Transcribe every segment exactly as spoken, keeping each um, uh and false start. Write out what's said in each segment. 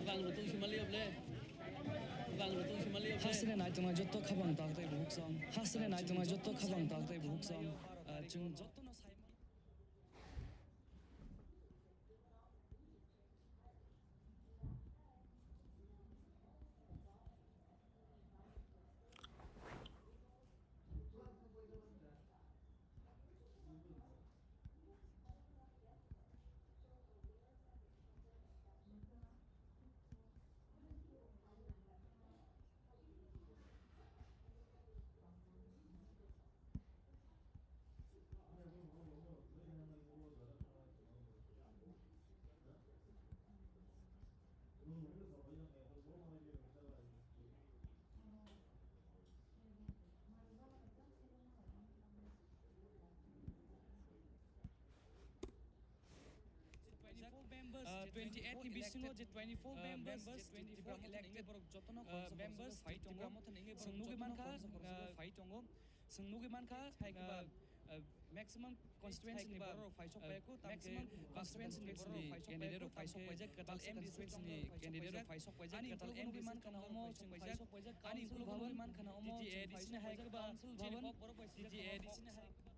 Bang rutong simali oble. Bang rutong simali oble. Hasne nai tongna jotto khabang tak tei buhuk song. Hasne nai tongna jotto khabang tak tei buhuk song. Ah, chwng jotto no sai. Twenty-four members, uh, twenty-eight ni bisingo je twenty-four members, twenty-four elected borok jotono, uh, members fight tongo. Chwng nugwi mankha, uh, fight tongo. Chwng nugwi mankha, uh, uh, maximum constituency ni borok rok phai sok paiku, maximum constituency ni candidate rok phai sok paijak, kwtal M D C ni candidate rok phai sok paijak, ani ukulok nugwi mankha na omo chwng phai sok paijak, ani ukulok nugwi mankha na omo T T A D C ni hai khe ba council bhavan, T T A D C ni hai khe ba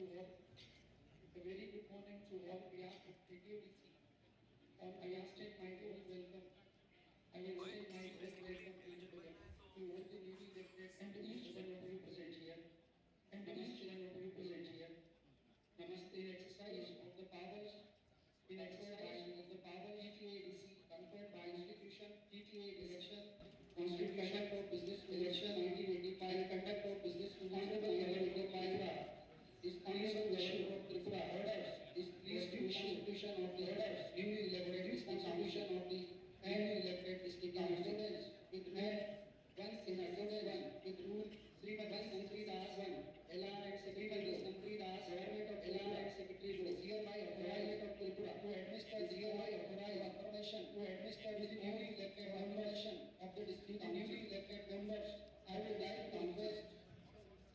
A very good morning to all. On behalf of K T A D C, um, I extend my warm welcome. I extend my warm welcome and to all the newly elected and each one of you present here. And each one of you present here. Namaste in exercise of the powers, in exercise of the powers T T A D C conferred by Constitution, T T A election, conduct of business election nineteen eighty-five, conduct of business Honorable Government of Tripura is pleased to issue of Tripura orders, is pleased to issue constitution of the orders, newly elected constitution of the newly elected district council with once in accordance with Rule Srimati Santri Das one, L R and Secretary Rule, Santri Das, Government of L R and Secretary Rule, hereby authorized of Tripura to administer, hereby authorized information to administer with newly elected information of the district, newly elected members. I would like to request,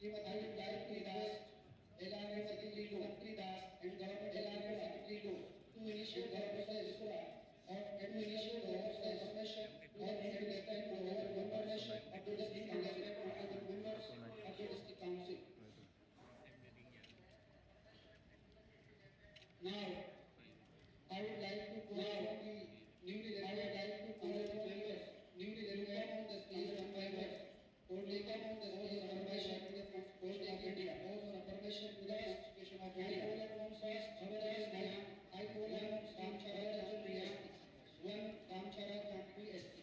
I would like to request L R and Secretary Rule, Santri Das and Government L R and Secretary Rule to initiate the process of administration of information or understand our information of the district and respect of the members of the district council. Now, I would like to call upon the newly, I would like to call upon the members, newly elected on the stage one by one. Coordinator of the state of India, coordinator of the Constitution of India. I call upon Ramcharan Ranjan Priya, one Ramcharan Ranjan Priya, S P.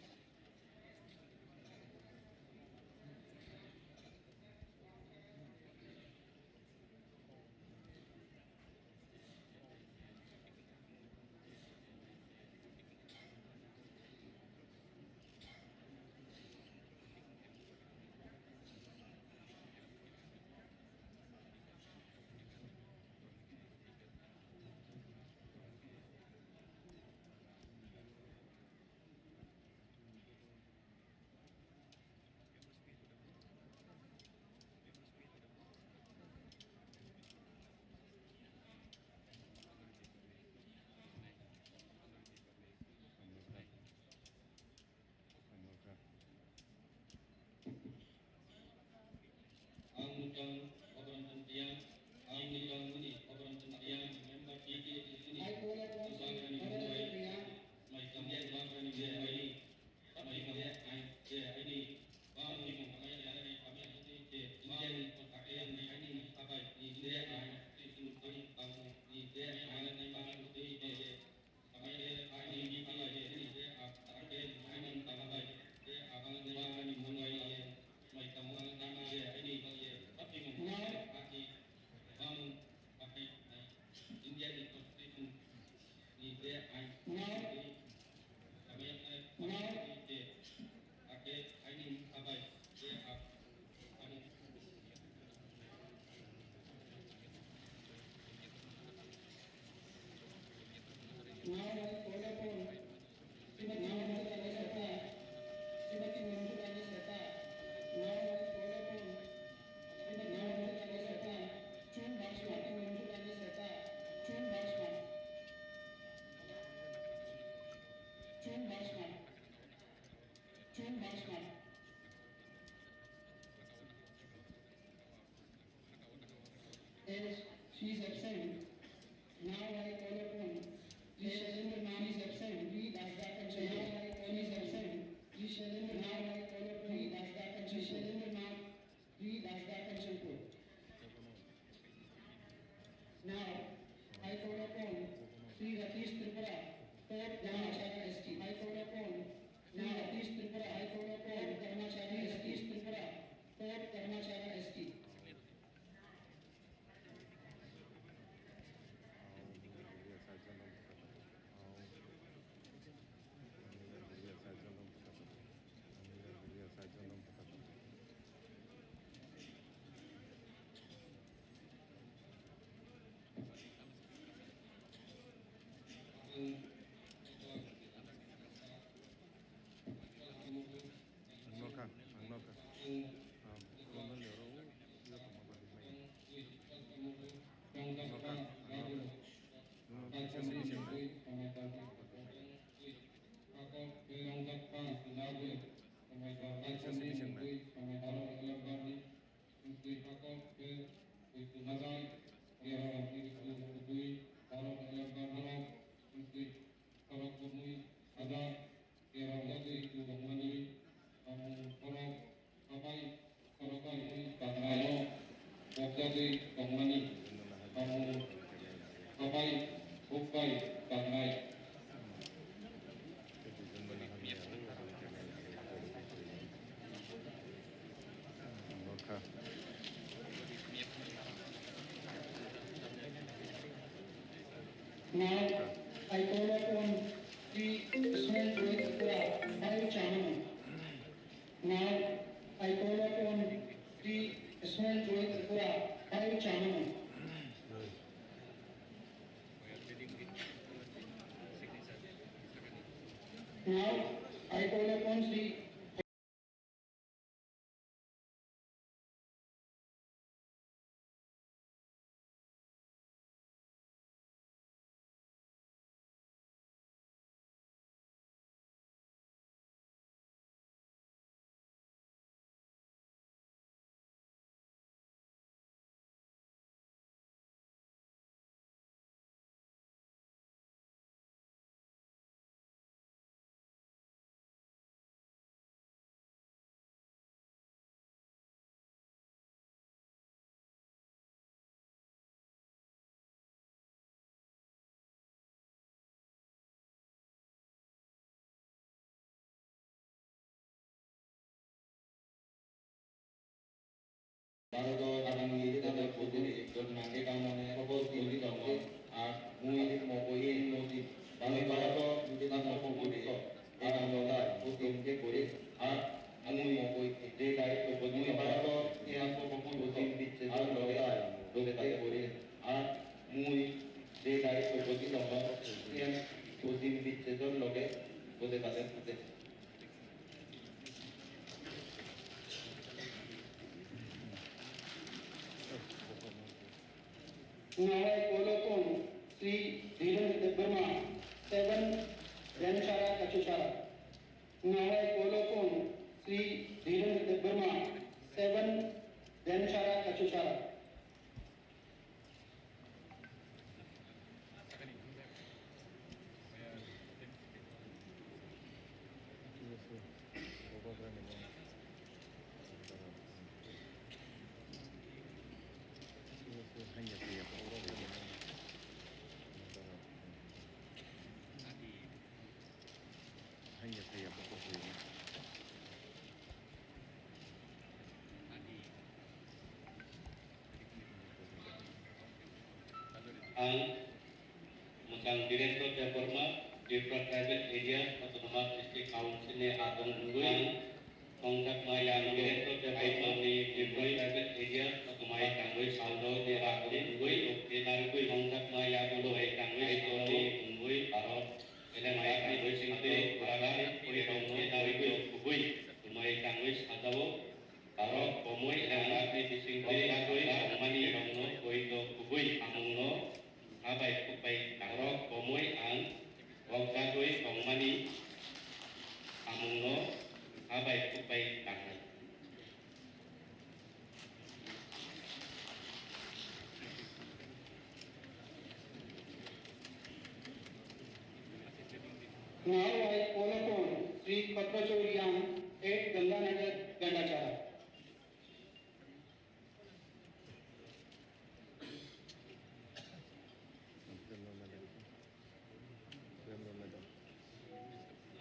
Ang Mutang Oborantan Tiang, ang Mutang Muni Oborantan Tiang, member T T A T C ni, Bagrani Mumbai, mai kamya Bagrani Mumbai, mai kamya ai je aini bang ni mung kamya ya ni kamya ni je injani ko takya ni aini sabai ni je ai ti sunu kami bang ni je ai ni bang ni je. India ni constitution ni je ain. Now, now, Now I call upon Srimati Manju Rani Seta. Srimati Manju Rani Seta. Now I call upon Srimati Manju Rani Seta. Chun Bhasma. Srimati Manju Rani Seta. Chun Bhasma. Chun Bhasma. Chun Bhasma. As she is absent, now I call upon Miss Shailendra Ma'am is absent, P Dasda Kanchanpur. Now I call upon Miss Shailendra Ma'am, P Dasda Kanchanpur. Now I call upon Sri Ratish Tripura, fourth Karmachara S T. I call upon Sri Ratish Tripura, I call upon Karmachara S T. Ratish Tripura, fourth Karmachara S T. Ang nokha, ang nokha. Ah, nokha, ang nokha. Nokha, ang nokha. Nokha, ang nokha. Nokha, ang nokha. Twi hakor khe twi tunajaknai, Kerala ni kubui borok elakar borok, kubui borok kubui ada kerala ni kubangmani, samung borok sabai borok bai tangnai o, bokjagwi tongmani, samung sabai bokbai tangnai. Now, I call upon Sri Ismail Joy Tripura, Vice Chairman. Now, I call upon Sri Ismail Joy Tripura, Vice Chairman. Now, I call upon Sri Bharoto agami dano bujini ekjon nangkhe tangmani obo tini tongo, ar mui mokoi nodi. Bharoto dano bujini ekjon nangkhe tangmani, ar mui mokoi de dai to bujini Bharoto dano bujini ekjon nangkhe tangmani, ar mui de dai to bujini tongo, bujini ekjon loge bujini kate. Nawai Kolokong Sri Dhirendra Debbarma, seven Demchara Kachuchara. Nawai Kolokong Sri Dhirendra Debbarma, seven Demchara Kachuchara. Ang Mwchang Birendra Debbarma, Tripura Tribal Areas Autonomous District Council ni adong wngwi ang tongjakma yang Birendra Debbarma ni Tripura Tribal Areas Autonomous District Council ni adong wngwi tongjakma yang Kaitorni wngwi Bharat Elangani bisingtwi kwrak khe poito tongwi kubui tumai tangwi sajao. Borok komoi elangani bisingtwi kwrak khe tongmani rokno poito kubui samungno ha bai khuk bai tangnai. Borok komoi ang rok jagwi tongmani samungno ha bai khuk bai tangnai. Now I call upon Sri Patrachoriyang at Ganganagar, Gandachara.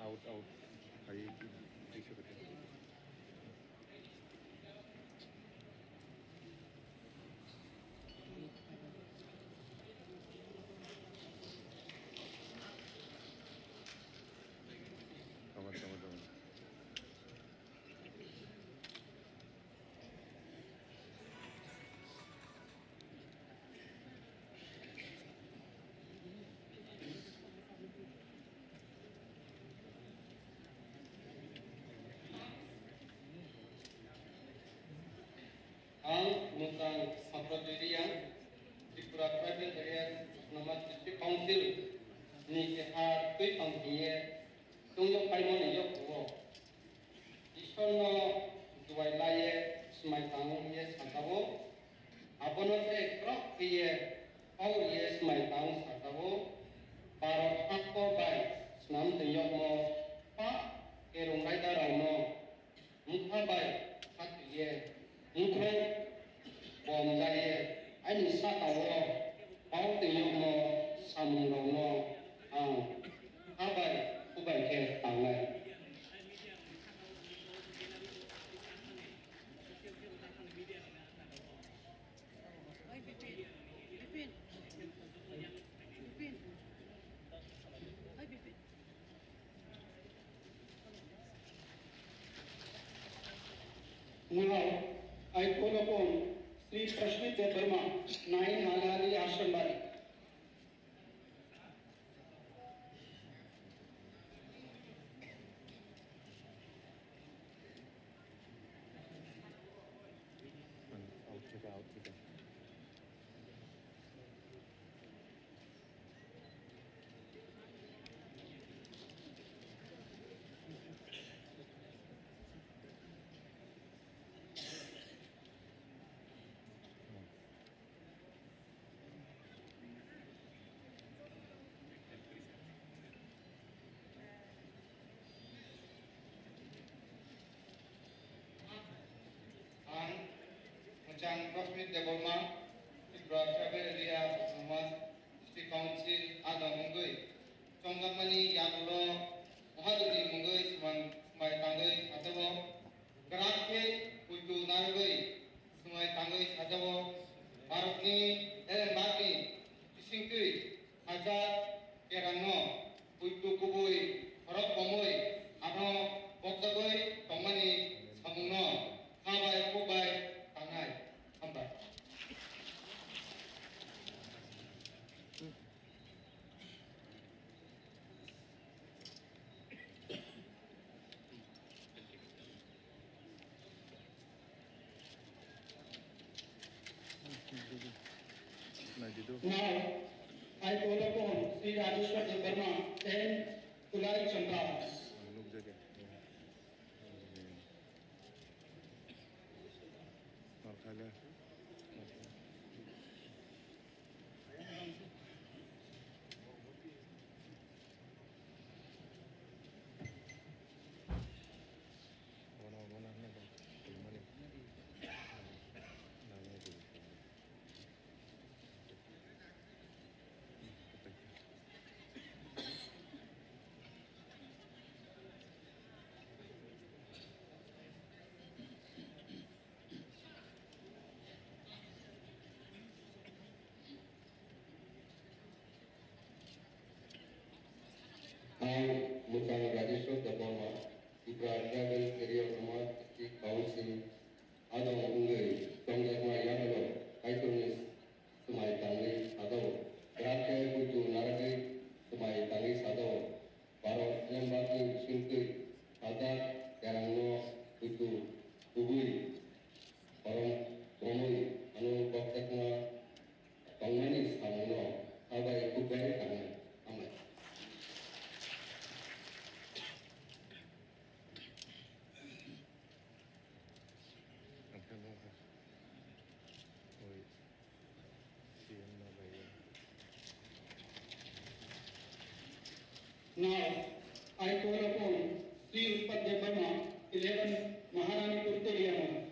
Out, out. Hai, bisa betul. Tama, tama, tama. Ang Mwchang Saprajoy Reang, Tripura Tribal Areas Autonomous District Council ni keha twi tong hiye tungyo paimani yokuo. Ishwarno duai laiye smai tango hiye sajao. Abono se khorok khe ye hor ye swmai tang sakao, Bharat hakko bai swnam twi yokmo pa kerong raida rokno wngkha bai khatwi ye wngkhok bom jai ye ani sakao pao twi yokmo samung rokno ang kha bai kubai khe tangnai. Oi, Bipin. Bipin. Bipin. Oi, Bipin. Now, I call upon Sri Prashmit Debbarma, nine Halali Ashram Bari. Ang Muchang Prashmit Debbarma, Tripura Tribal Area Autonomous District Council adong wngwi chongjakmani yagulo Mahadevni mungwi swmai tangwi sajao. Kwrak khe puitu narwgwi swmai tangwi sajao, Bharatni elembakni bisingtwi hajak kerangno puitu kubui khorok bomwi ano bokjagwi tongmani samungno kha bai kuk bai tangnai. Hambai. Now, I call upon Sri Rajeshwar Debbarma and Kulai Champa. Ang Muchang Rajeshwar Debbarma, Tripura Tribal Area Autonomous District Council adong wngwi tongjakma yagulo Kaitorni swmai tangwi sajao, kwrak khe puitu narwgwi swmai tangwi sajao, Bharat elembakni bisingtwi hajak kerangno puitu kubui khorok bomwi ano bokjakma tongmani samungno kha bai kuk bai tangnai. Hambai. Now, I call upon Sri Utpal Debbarma, eleven Maharanipur Teliamura.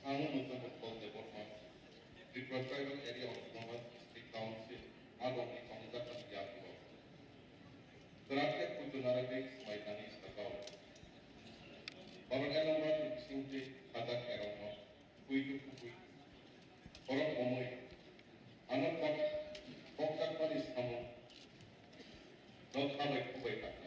Ang Muchang Utpal Debbarma, Tripura Tribal Area Autonomous District Council, adongni tongjakma Kwrak khe puitu narwgwi swmai tangwi sakao. Borok elongrokni bisingtwi khajak kerongno puitu kubui borok omwi ano kok-, kokjakmani samung no khabai kubai tangkha.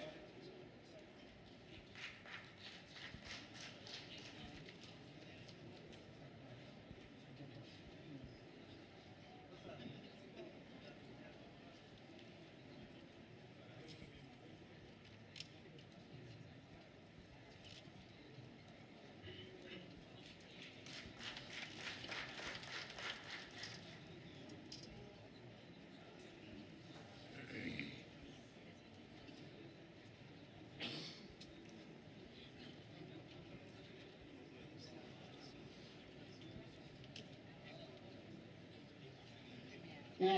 Now,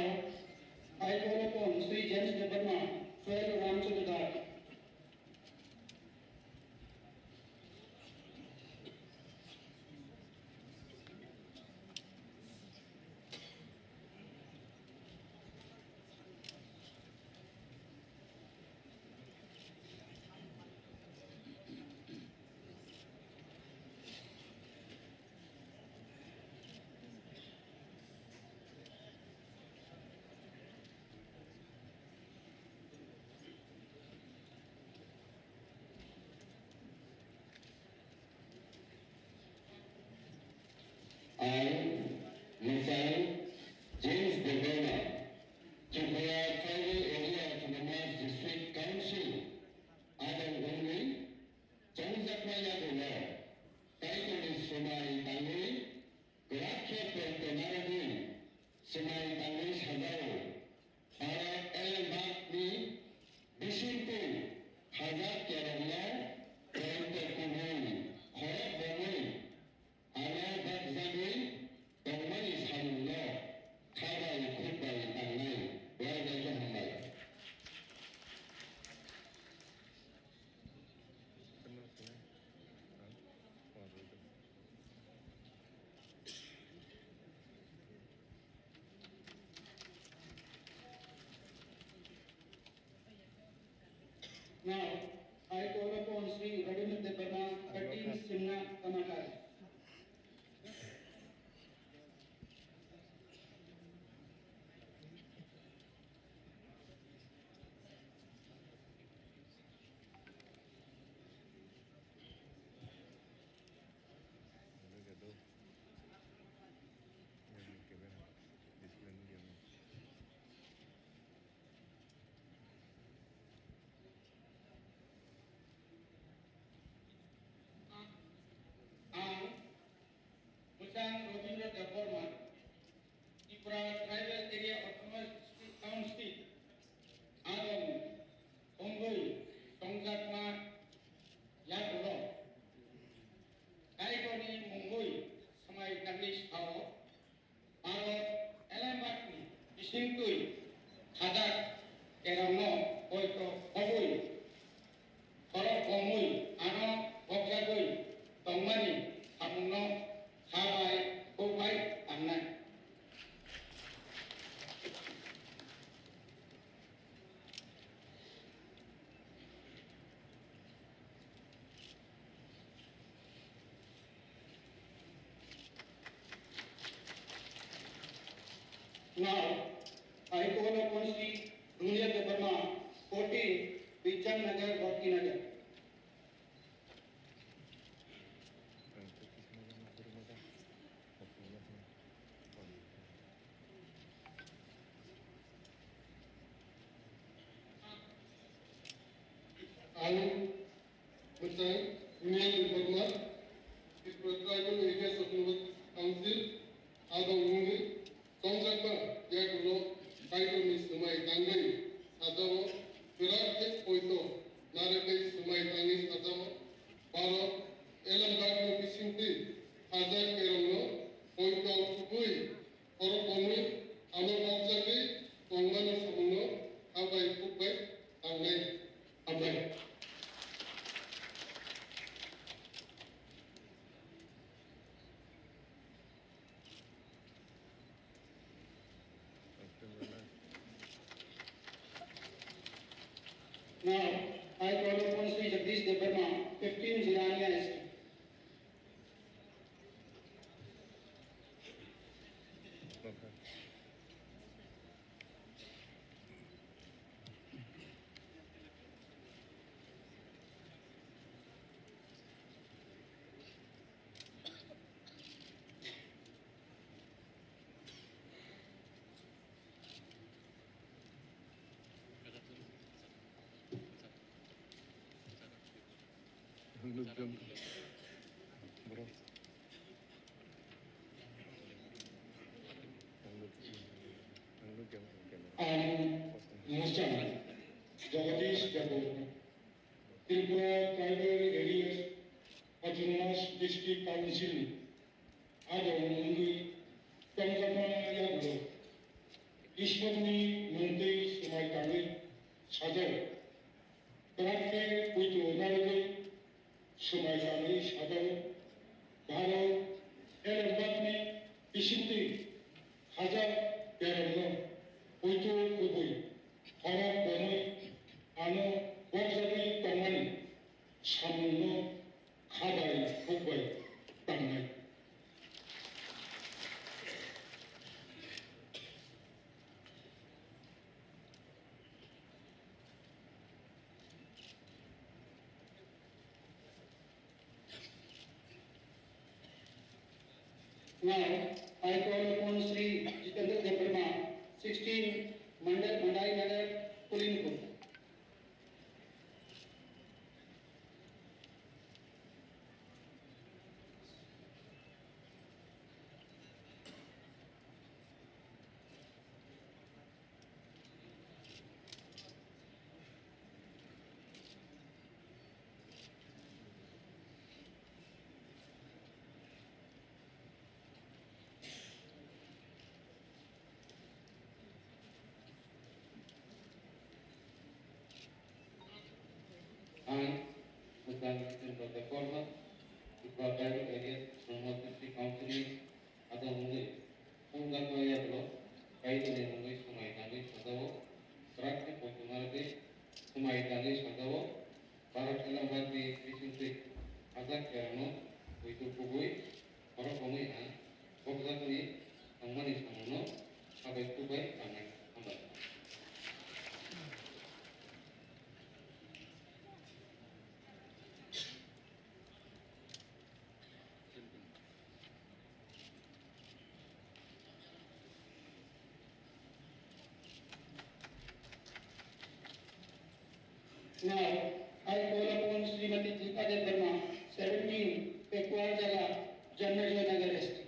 I call upon Shri James Debbarma, twelve Ramchandra Ghat. Ang, Mechang James Debbarma, Tripura Tribal Area Autonomous District Council, adong wngwi chongjakma yagulo Kaitorni swmai tangwi kwrak khe poito narwgwi swmai tangwi sajao. Oro elembakni bisingtwi khajak kerongno poito kubui khorok bomwi ano bakjagwi tongmani samungno kha bai khuk bai tangnai. Uaijagwi hambai. Now, I call upon Shri Raghunatha Debbarma, thirteen Simna Kamakar. Ang Bwsang Robindra Debbarma, Tripura Tribal Area Autonomous District Council adong wngwi tongjakma yagulo Kaitorni mungwi swmai tangwi sao. Aro elembakni bisingtwi khajak kerongno poito khobwi khorok bomwi ano bokjagwi tongmani samungno kha bai khuk bai tangnai. Now, I call upon Shri Dunia Debbarma, fourteen, Bijan Nagar, Bhakti Nagar. Ang Bwsai Dunia Debbarma, Tripura Tribal Areas Autonomous Council, adong wngwi tongjakma yagulo Kaitorni swmai tangwi sajao, kwrak khe poito narwgwi swmai tangwi sajao. Borok elembakni bisingtwi khajak kerongno poito kubui khorok bomwi ano bokjagwi tongmani samungno kha bai khuk bai tangnai. Hambai. Now, Ang Musa Jagadish Jago, Tripura Tribal Areas Autonomous District Council ni adong wngwi tongjakma yagulo Ishwarni mungtwi swmai tangwi sajao. Kwrak khe poito narwgwi swmai tangwi sajao. Bharot Elembakni bisingtwi hajar beremno poito kubui khorok bomwi ano bokjagwi tongmani samungno kha bai huk bai tangnai. Now, I call upon Shri Jitendra Debbarma, sixteen Mandai, Mandai Nagar, Kulinpur. Ang Bhutan Central Department, Tripura Tribal Areas Autonomous District Council ni adong wngwi, tongjakma yagulo Kaitorni mungwi swmai tangwi sajao, bwrak khe poito narwgwi swmai tangwi sajao, Bharat Islamabad ni bisingtwi hajak kerano poito kubui khorok romwi ang bokjakni tongmani samungno sabai kubai tangnai. Hambai. Now, I call upon Srimati Deepa Debbarma, seventeen, Pekuar Jala, Janmejoi Nagar S T.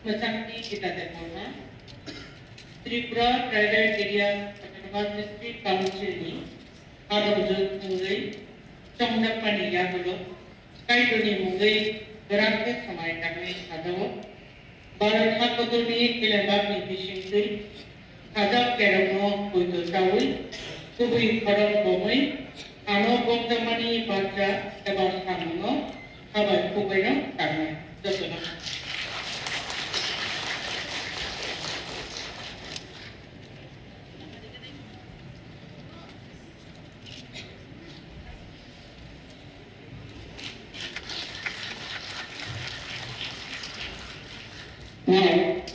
Mwchangni Gita Debbarma, Tripura Tribal Areas Autonomous District Council ni adongjwk wngwi chongjakmani yagulo Kaitorni mungwi bwrak khe swmai tangwi sajao. Bharat hakotorni elembakni bisingtwi hajak kerongno poito chaui, kubui khorok bomwi, ano bokjakmani bacha eba samungno habai kubaino tangnai. Jotono. Now,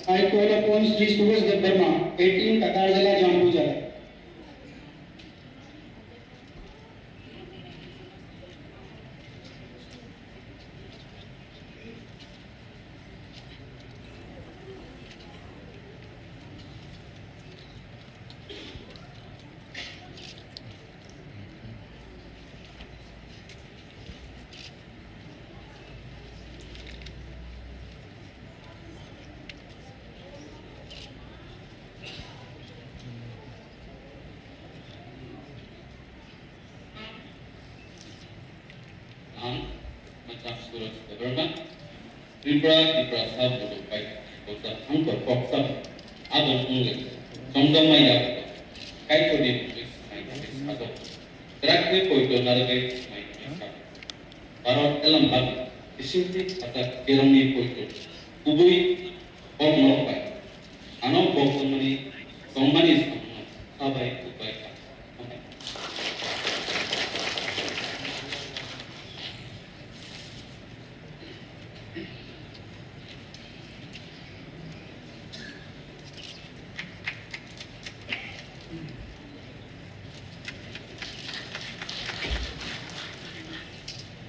I call upon Shri Suresh Debbarma, eighteen Kakarjala, Jampui Jala. Ang Machang Suraj Debbarma, Tripura, Tiprasa Bodo Paikha, Bosa Hangkor Koksa, Adon Ungwe, Chongdong Maya, Kaitorni Bwrak khe poito narwgwi mai wngkha. Bharat elembak bisingtwi phatar kerongni poito kubui kok norok bai. Ano bo tongmani, tongmani samungno kha bai kuk bai kha.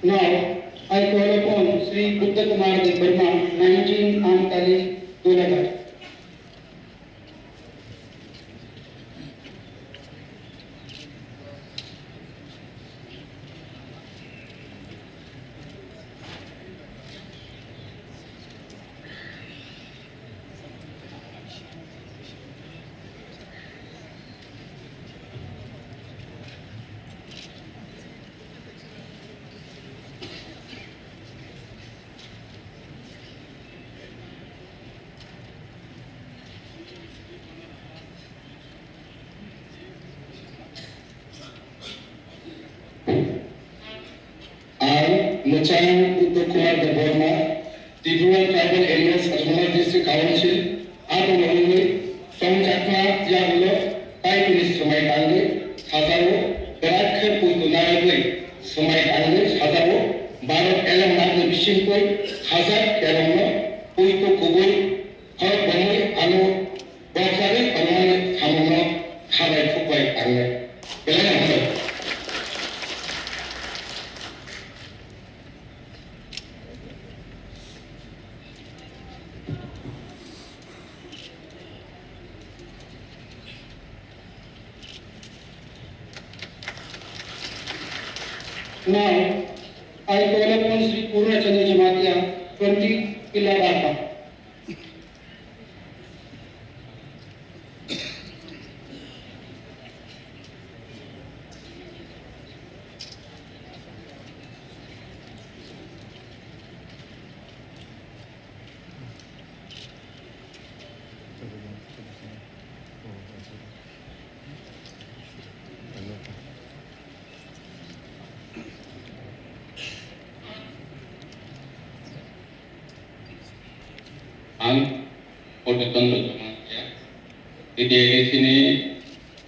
Now, I call upon Shri Buddha Kumar Debbarma, nineteen Amtali, Golaghat. Ang Mwchang Uttam Kumar Debbarma, Tripura Tribal Areas Autonomous District Council, abo wngwi tongjakma yagulo paitini swmai tangwi sajao, bwrak khe puitu narwgwi swmai tangwi sajao, Bharat elembakni bisingtwi hajak kerongno puitu kubui khorok bomwi ano Bokjagwi tongmani samungno kha bai khuk bai tangnai. Belai no hambai. Now, I call upon Shri Purna Chandra Jamatia, twenty Pila Rapa. Ang Poteton Dojoma ya. T D A D C ni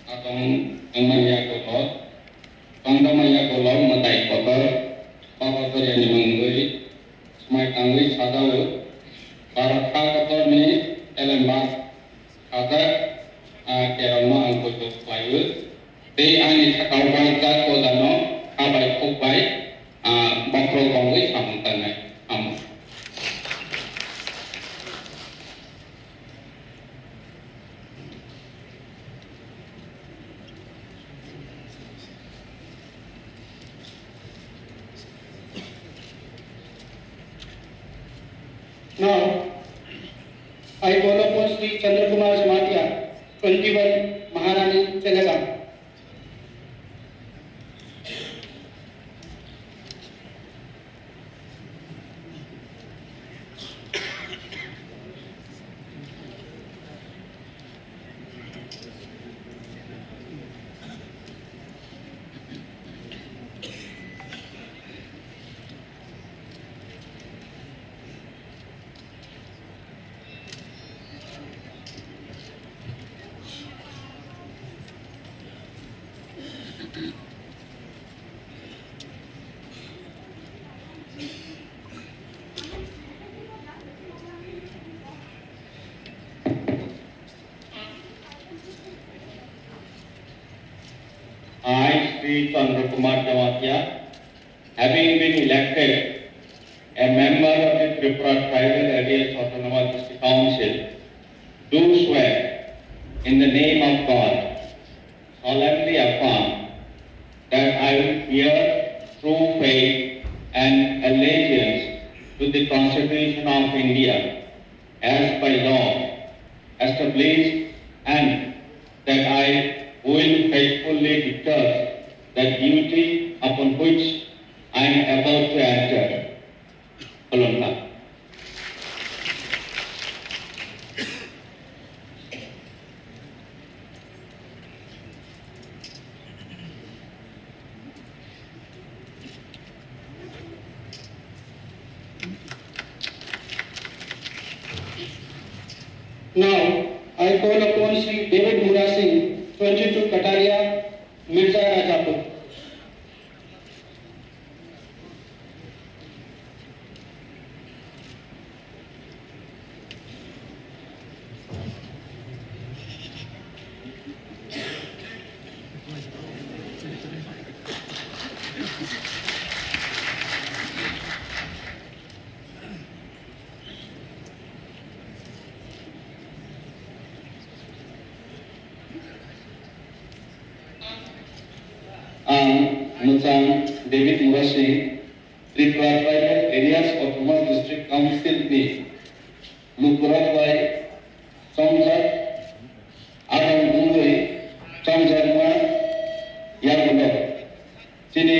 atong wngmani yagulo, tongjakmani yagulo mwtai kotor, Baba Boriani mungwi swmai tangwi sajao, Bharat ha kotorni elembak hajak, ah, kerongno ang poito khlaiwi. Tei ani sakao bangkha kodano kha bai khuk bai, ah, bokhorok bongwi samung tangnai. Amo. Now, I call upon Shri Chandra Kumar Jamatia, twenty-one Maharani Chelegang. I, Shri Chandra Kumar Jamatia, having been elected a member of the Tripura Tribal Areas Autonomous District Council, do swear in the name of God, solemnly affirm that I will bear true faith and allegiance to the Constitution of India as by law established, and that I will faithfully discharge the duty upon which I am about to enter. Khulumkha. Now, I call upon Shri David Murasing, twenty-two Kataria, Mirza Rajapur. Ang Mwchang David Murasing, Tripura Tribal Areas Autonomous District Council ni lukurok bai chongjak, adong wngwi chongjakma yagulo chini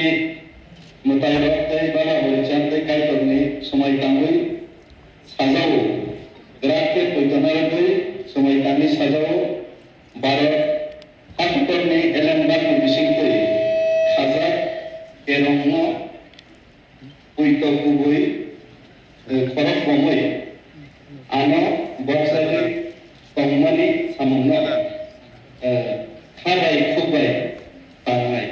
mwtairok tei bala horichand tei Kaitorni swmai tangwi sajao, kwrak khe poitona rwgwi swmai tangwi sajao. Bharat hakutorni elembakni bisingtwi khajak kerongno puito kubui, eh, khorok romwi ano boksagwi tongmani samungno, eh, kha bai khuk bai tangnai.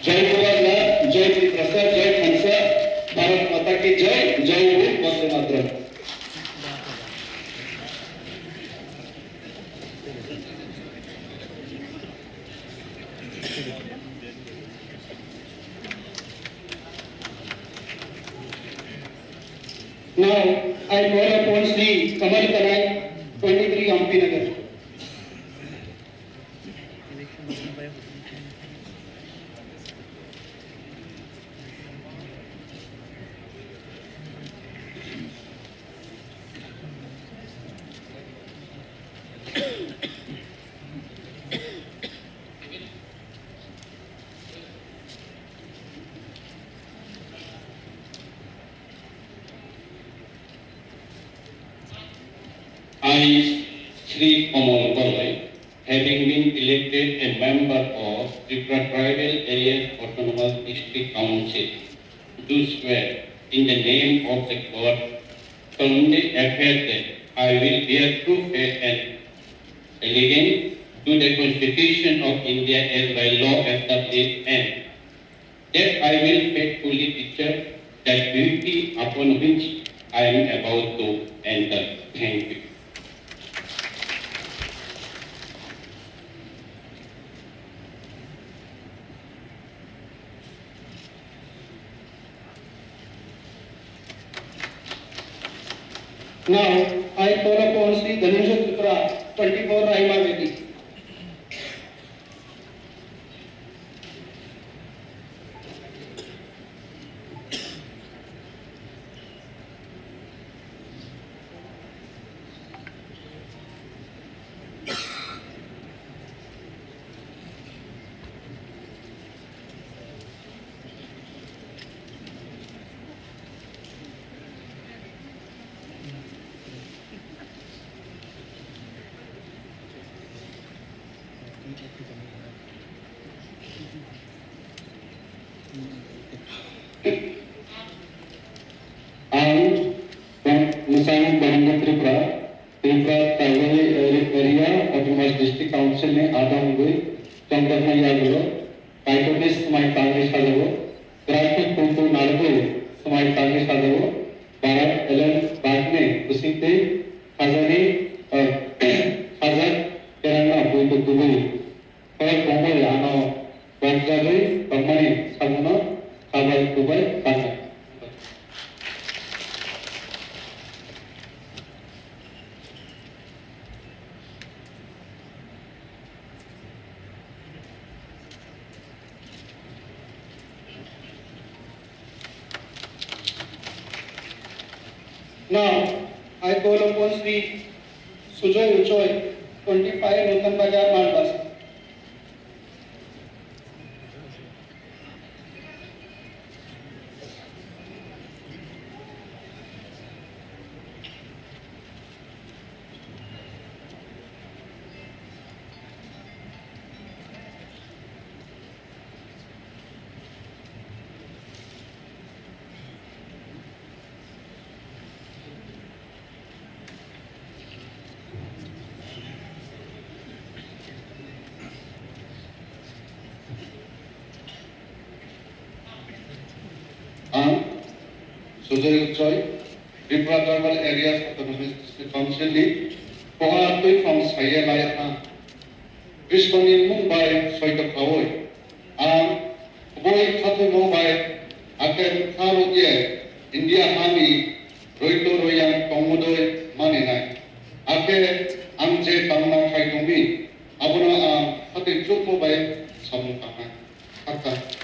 Jai Bubagra, Jai Tiprasa, Jai Khansa, Bharat Mata Ki Jai, Jai Hind, Vande Mataram. Now, I call upon Shri Kamal Kanai, twenty-three Ampinagar. I, Shri Kamal Kanai, having been elected a member of Tripura Tribal Areas Autonomous District Council, do swear in the name of the God, solemnly affirm that I will bear true faith and allegiance to the Constitution of India as by law established, and that I will faithfully discharge the duty upon which I am about to enter. Thank you. Now, I call upon Shri Dhananjay Tripura, twenty-four Raima Bedi. Ang Mwchang Bahandra Tripura, Tripura Tribal Area Autonomous District Council ni adong wngwi chongjaknai yagulo Kaitorni swmai tangwi sajao, kwrak khe puitu narwgwi swmai tangwi sajao, Bharat elem bagni bisingtwi khajani, eh, khajak kerangno puitu kubui. Khorok romwi ano bokjagwi tongmani sabuno kha bai kubai tangnai. Now, I call upon Shri Sujoy Uchoi, twenty-five Nutan Bazar, Malbasa. Sujoy Uchoi, Tripura Tribal Areas Autonomous District Council ni koha twiphang saiya lai ha. Krishna ni mung bai soito khaui ang kubui khathoimo bai akem kha rok ye India ha ni roito royang tongmodoi maninai. Akhe ang je tamna khai tongmi, abono ang hati chukmo bai samung tangnai. Hakha.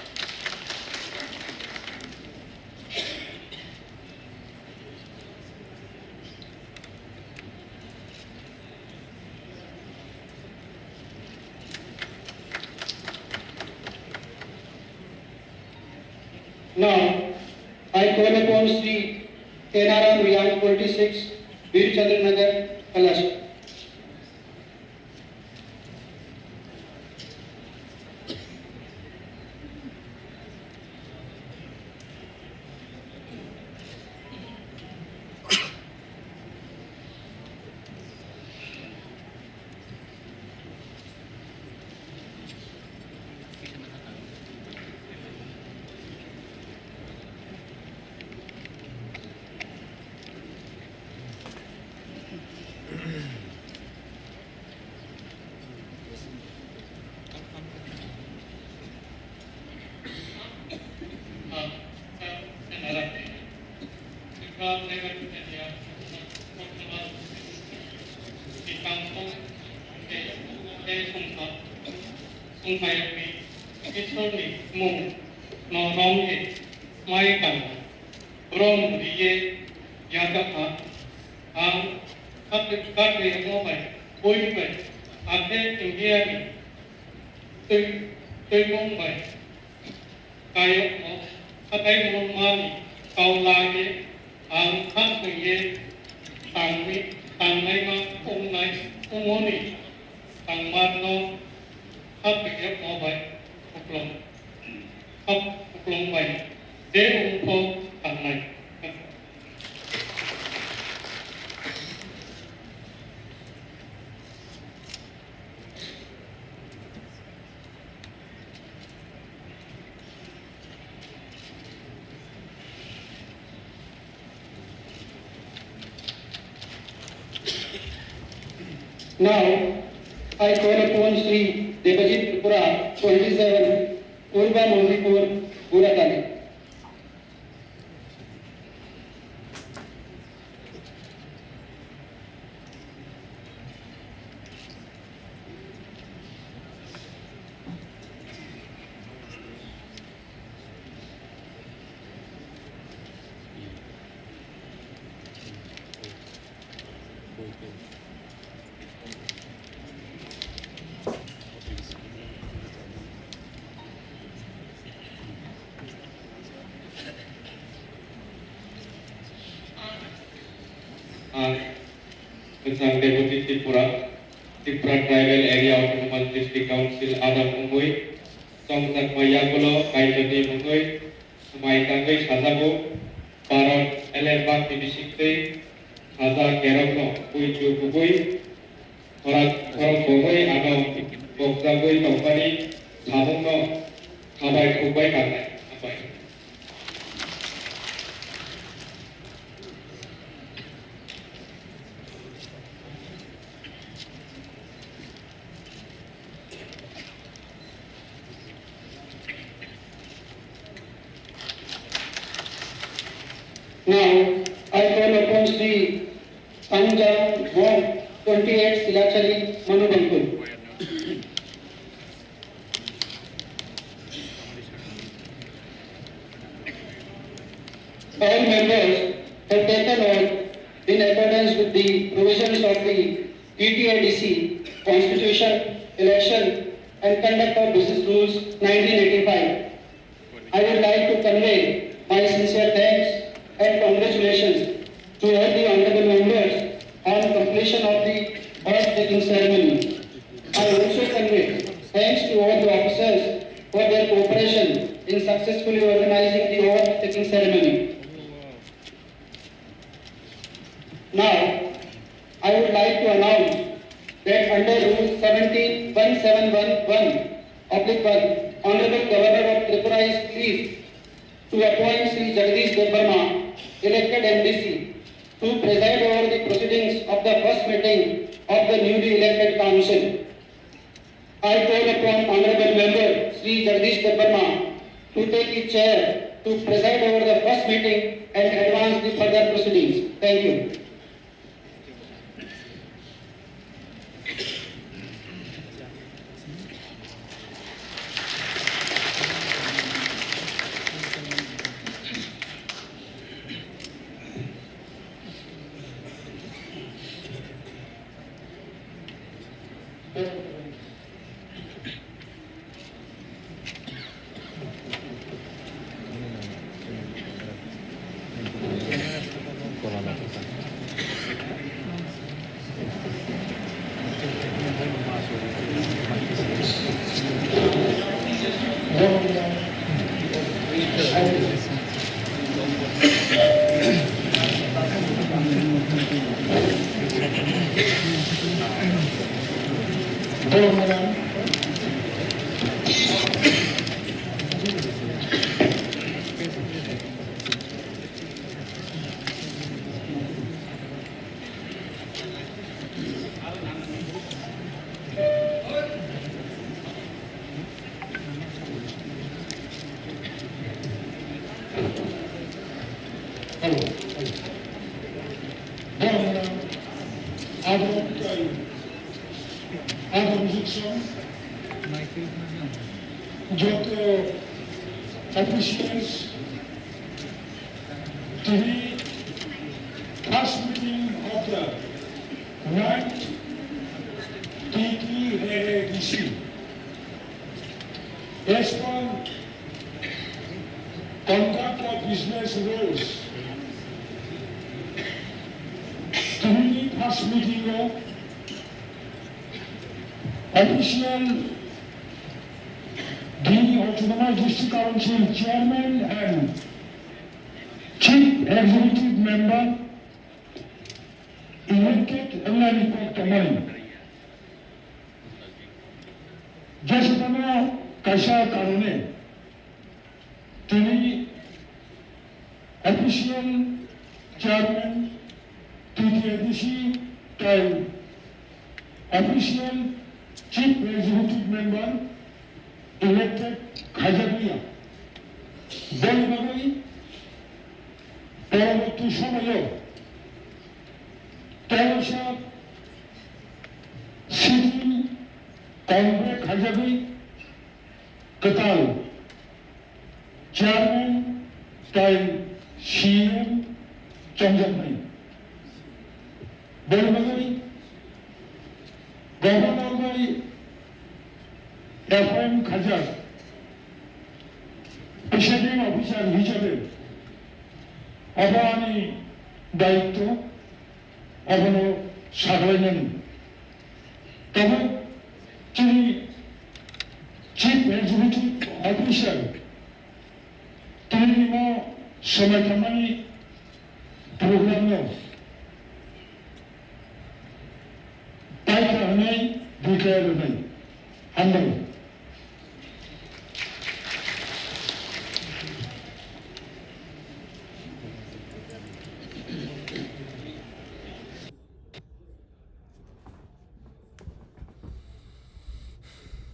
Now, I call upon Shri Kenaram Riyang, twenty-six, Bir Chandranagar, Kalasi. Isorni mung no romwi mai tang rom riye yajak ha. Ang kate kate mo bai boi bai akhe India ni twi twi mung bai kayokno, hatai mungmani kau laiwi ang kha thwngwi tangwi tangnaima wngnai wngmani tangmarno kha thwngya mo bai kuplung, kha kuplung bai je wngkho tangnai. Now, I call upon Shri Debajit Tripura, twenty-seven, Purba Mandipur, Guratali. Ang Kwchang Deputy Tripura, Tripura Tribal Area Autonomous District Council adam wngwi chongjakma yagulo Kaitorni mungwi swmai tangwi sajago, Bharat L F Bagh ni bisingtwi saja kerokno buitu kubui khorang khorok bogwi ano bokjagwi tongmani samungno khabai khukbai tangnai. Hambai. Now, I call upon Shri Tangjang Wong, twenty-eight Silachari, Manubangkul. All members have taken oath in accordance with the provisions of the T T A D C Constitution, Election and Conduct of Business Rules nineteen eighty-five. I would like to convey my sincere thanks and congratulations to all the honorable members on completion of the oath taking ceremony. I also convey thanks to all the officers for their cooperation in successfully organizing the oath taking ceremony. Now, I would like to announce that under Rule seventeen one seven one one oblique one, Honorable Governor of Tripura is pleased to appoint Shri Jagdish Debbarma elected M D C, to preside over the proceedings of the first meeting of the newly elected council. I call upon Honorable Member Shri Jagdish Debbarma to take his chair to preside over the first meeting and advance the further proceedings. Thank you. Hello. Hello. Hello. Hello. Hello. Joto officials, tini first meeting of the ninth T T A A D C. As per conduct of business rules, tini first meeting o official Dini Autonomous District Council Chairman and Chief Executive Member elected wngnani kok tongmani. Jeswkano kaisa karone tini official chairman T T A D C tei official chief executive member elected khaijakliya. Boni bagwi poroborti somoyo tei waisa sitting convoke khaijagwi kwtal chairman tei C M chongjaknai. Boni bagwi governor bai appoint khaijak presiding officer hisabe obo ani daityo, obono saglainani. Tabuk chini Chief Executive Officer tini nimo swmai tangmani program no paikha hwnwi buikha rwnai. Hambai.